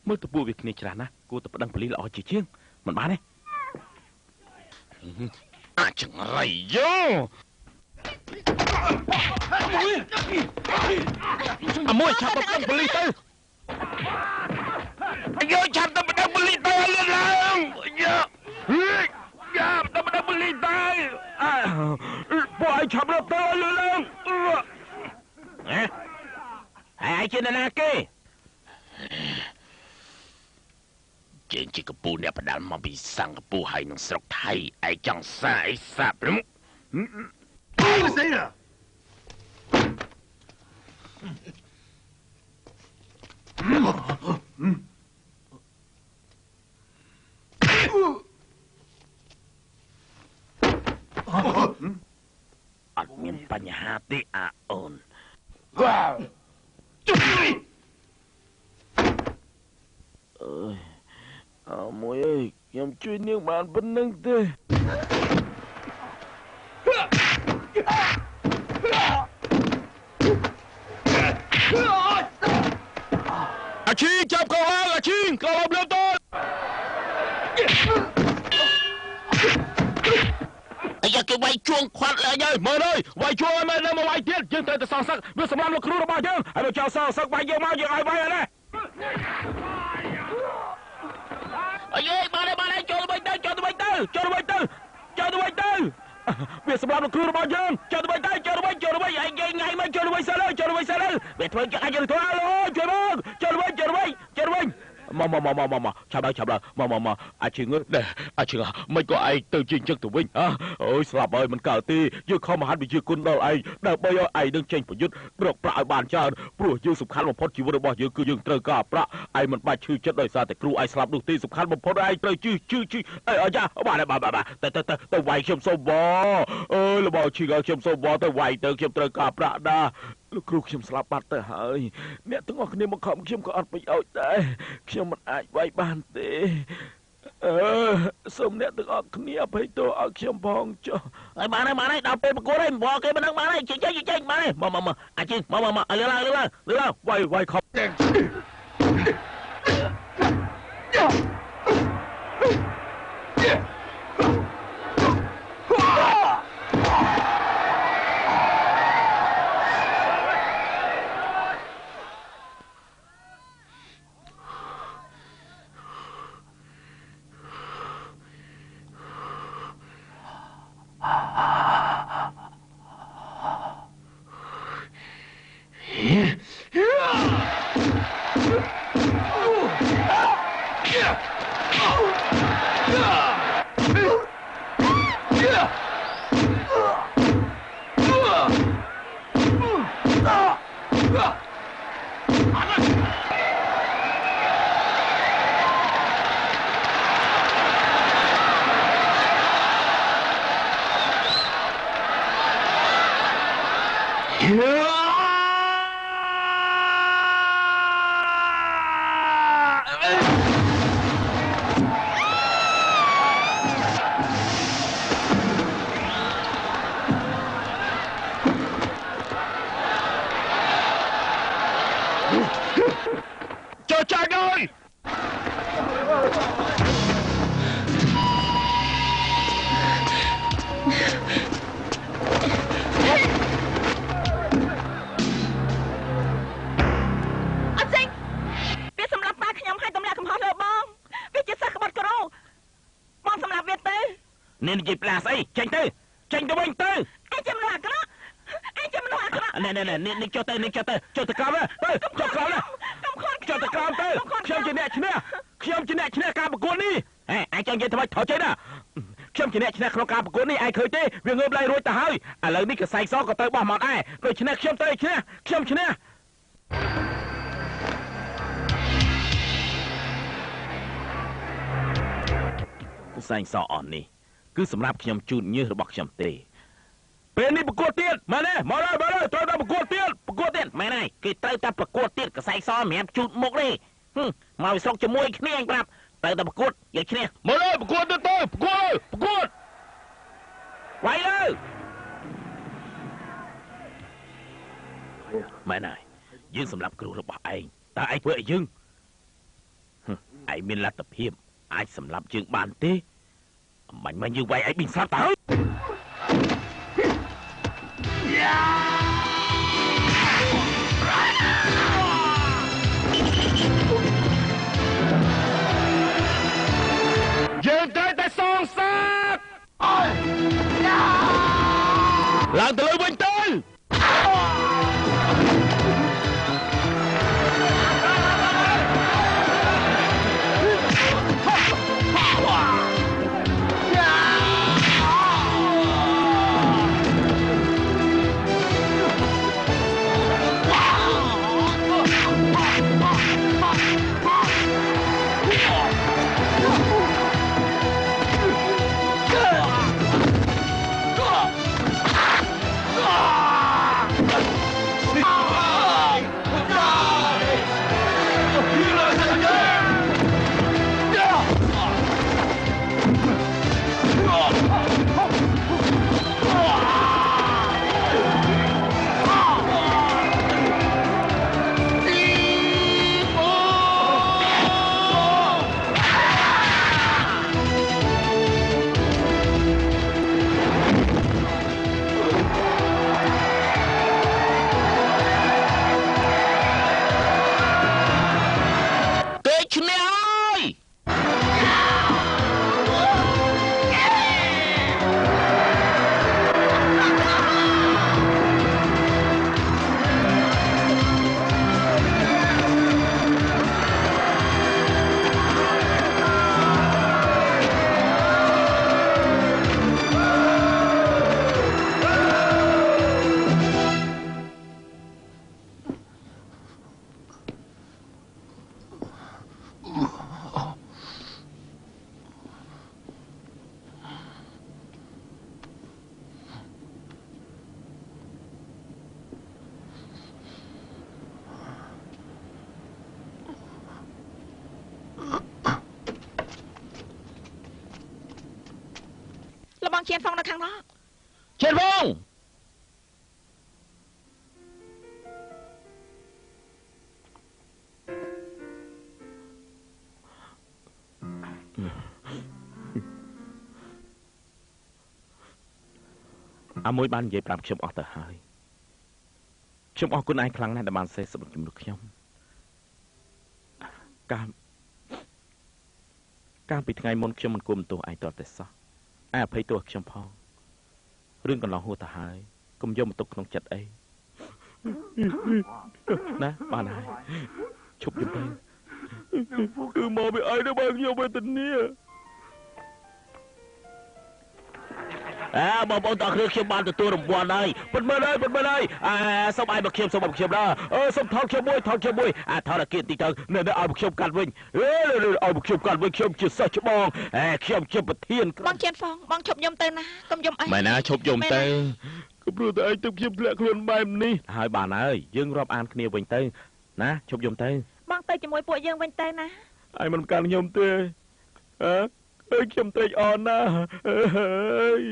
មើលទៅពួកវាគ្នាច្រាស់ណាស់គួរតែប្តឹងប៉ូលីសល្អជាជាងមិនបានទេអាចង្រៃយោអាមួយឆាប់ទៅប្តឹងប៉ូលីសទៅយកឆាប់ទៅប្តឹងប៉ូលីសទៅលឿនឡើងយកយ៉ាទៅប្តឹងប៉ូលីសទៅពួកឯងឆាប់រត់ទៅលឿនឡើងហ៎ហើយឯងជានរណាគេជើងជាកពូអ្នកផ្ដាល់មកពីសិង្ហបុរីហើយនឹងស្រុកថៃឯងចង់សាអីសាព្រមស្អីណាអត់មានបញ្ហាទេអាអូនអើយអើមួយអើយខ្ញុំជួយនាងបានប៉ុណ្្នឹងទេអាឈីងចាប់កោឡើងអាឈីងកោឡើងលើទៅអាយ៉ាគេវាយជួងខាត់ឡើយហើយមើលអើយវាយជួងឲ្យមើលមកវាយទៀតយើងត្រូវតែសងសឹកវាសម្រាប់លោកគ្រូរបស់យើងហើយមកចោលសងសឹកវាយយើងមកយើងឲ្យវាយហើយណាអាយបានហើយបានហើយចូលទៅវិញទៅចូលទៅវិញទៅចូលទៅវិញទៅចូលទៅវិញទៅវាសម្រាប់លោកគ្រូរបស់យើងចូលទៅវិញទៅចូលទៅវិញចូលទៅវិញឯងថ្ងៃមកចូលទៅវិញសិនចូលទៅវិញសិនវាធ្វើចឹងអាចយើងធ្វើអើយជួយមកចូលទៅវិញចូលទៅវិញចូលទៅវិញមកមកមកមកមកឆាប់ឡើងឆាប់ឡើងមកមកមកអាចជឿងនេះអាចជឿងមិនក៏ឯងទៅជាអញ្ចឹងទៅវិញហ៎អូយស្លាប់ហើយមិនកើតទេយើងខំមហាវិជាគុណដល់ឯងដើម្បីឲ្យឯងនឹងចេញប្រយុទ្ធរកប្រាក់ឲ្យបានច្រើនព្រោះយើងសំខាន់បំផុតជីវិតរបស់យើងគឺយើងត្រូវការប្រាក់ឯងមិនបាច់ឈឺចិត្តដោយសារតែគ្រូឯងស្លាប់នោះទេសំខាន់បំផុតឯងត្រូវជឺជឺជឺអីអាយ៉ាបាទបាទបាទទៅទៅទៅវាយខ្ញុំសូមវអើយរបស់ឈឺខ្ញុំសូមវទៅវាយទៅខ្ញុំត្រូវការប្រាក់ណាលោកគ្រូខ្ញុំស្លាប់បាត់ទៅហើយអ្នកទាំងអស់គ្នាមកខំខ្ញុំក៏អត់ប្រយោជន៍ដែរខ្ញុំមិនអាចវាយបានទេអឺសូមអ្នកទាំងអស់គ្នាអភ័យទោសឲ្យខ្ញុំផងចុះហើយបានហើយបានហើយដល់ពេលប្រកួតហើយបកគេមិនដឹងបានហើយចេញចេញចេញបានហើយមកមកមកអាចមកមកមកលឿនឡើងលឿនឡើងលឿនឡើងវាយវាយខំYeah! នេះនិយាយផ្លាស្អីចេញទៅចេញទៅវិញទៅ ឯងជាមនុស្សអាក្រក់ឯងជាមនុស្សអាក្រក់ ណែណែណែនេះចុះទៅនេះចុះទៅចុះទៅក្រោមទៅចុះក្រោមណាចុះទៅក្រោមទៅខ្ញុំជាអ្នកឈ្នះខ្ញុំជាអ្នកឈ្នះការប្រកួតនេះហេឯងចង់និយាយធ្វើម៉េចថយចេញណាខ្ញុំជាអ្នកឈ្នះក្នុងការប្រកួតនេះឯងឃើញទេវាងើបឡើងរួចទៅហើយឥឡូវនេះកសែងសក៏ទៅបោះមកដែរដូច្នេះខ្ញុំទៅឈ្នះខ្ញុំឈ្នះកសែងសអស់នេះគឺសម្រាប់ខ្ញុំជូតញើសរបស់ខ្ញុំទេពេលនេះប្រកួតទៀតមែនទេមកលើមកលើត្រូវតែប្រកួតទៀតប្រកួតទៀតមែនហើយគេត្រូវតែប្រកួតទៀតកសែងសសម្រាប់ជូតមុខទេមកស្រុកជាមួយគ្នាអញប្រាប់ត្រូវតែប្រកួតយកឈ្នះមកលើប្រកួតទៅទៅប្រកួតប្រកួតវាយលើមែនហើយយើងសម្រាប់គ្រូរបស់ឯងតើឯងធ្វើអីយើងឯងមានលទ្ធភាពអាចសម្រាប់យើងបានទេអំបញ្ញមកយើងវាយឯងប៊ីងស្លាប់តើយើងត្រូវតែសងសាកឡើងទៅលើវិញទៅ បងជៀនហ្វុងនៅខាងនោះជៀនហ្វុងអាមួយបាននិយាយប្រាប់ខ្ញុំអស់ទៅហើយខ្ញុំអរគុណឯងខ្លាំងណាស់ដែលបានសេះសម្រាប់ជំនួសខ្ញុំកាលពីថ្ងៃមុនខ្ញុំមិនគួរបន្ទោសឯងទាល់តែសោះឯអភ័យទោសខ្ញុំផងរឿងកន្លងហួសទៅហើយកុំយកមកទុកក្នុងចិត្តអីណាបានហើយឈប់យំទៅគឺមកពីឯងទៅបើខ្ញុំវេទនាអើបងប្អូនតោះគ្នាខ្ញុំបានទទួលរង្វាន់ហើយប៉ុន្មានហើយប៉ុន្មានហើយអើសូមឲ្យមកខ្ញុំសូមឲ្យខ្ញុំដល់អឺសូមថតខ្ញុំមួយថតខ្ញុំមួយអាថតអាគៀនតិចទៅនៅឲ្យមកខ្ញុំកាត់វិញអេឲ្យមកខ្ញុំកាត់វិញខ្ញុំជាសិស្សច្បងអេខ្ញុំជាប្រធានបងជៀនហ្វងបងឈប់យំទៅណាកុំយំអីមែនណាឈប់យំទៅក៏ព្រោះតែឯងទៅខ្ញុំធ្លាក់ខ្លួនបែបនេះហើយបានហើយយើងរាប់អានគ្នាវិញទៅណាឈប់យំទៅបងទៅជាមួយពួកយើងវិញទៅណាឯងមិនកាន់ខ្ញុំទេអើខ្ញុំត្រេកអរណាស់អើយ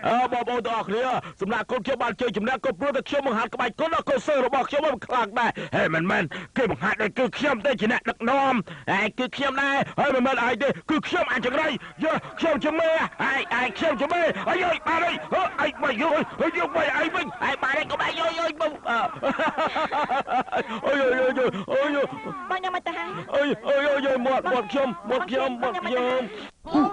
អើបងប្អូនទាំងអស់គ្នា សម្រាប់កូនខ្ញុំបានជ័យជំនះ ក៏ព្រោះតែខ្ញុំបង្ហាត់ក្បាច់គុណដល់កូនសិស្សរបស់ខ្ញុំមិនខ្លាំងដែរ។ ហេ មិនមែនគេបង្ហាត់ដែរ គឺខ្ញុំទេជាអ្នកដឹកនាំ។ ហេ គឺខ្ញុំដែរហើយ មិនមែនឯងទេ គឺខ្ញុំអាចចង្រៃយើ ខ្ញុំជាមេ ឯងឯងខ្ញុំជាមេ អាយ បានហើយ ឯងមកយកយកមកឯងវិញ ឯងបានហើយកុំឯង យយបង អើយអើយអើយ បងញ៉ាំមិនទៅហើយ អើយអើយអើយ មាត់មាត់ខ្ញុំ មាត់ខ្ញុំ មាត់ខ្ញុំ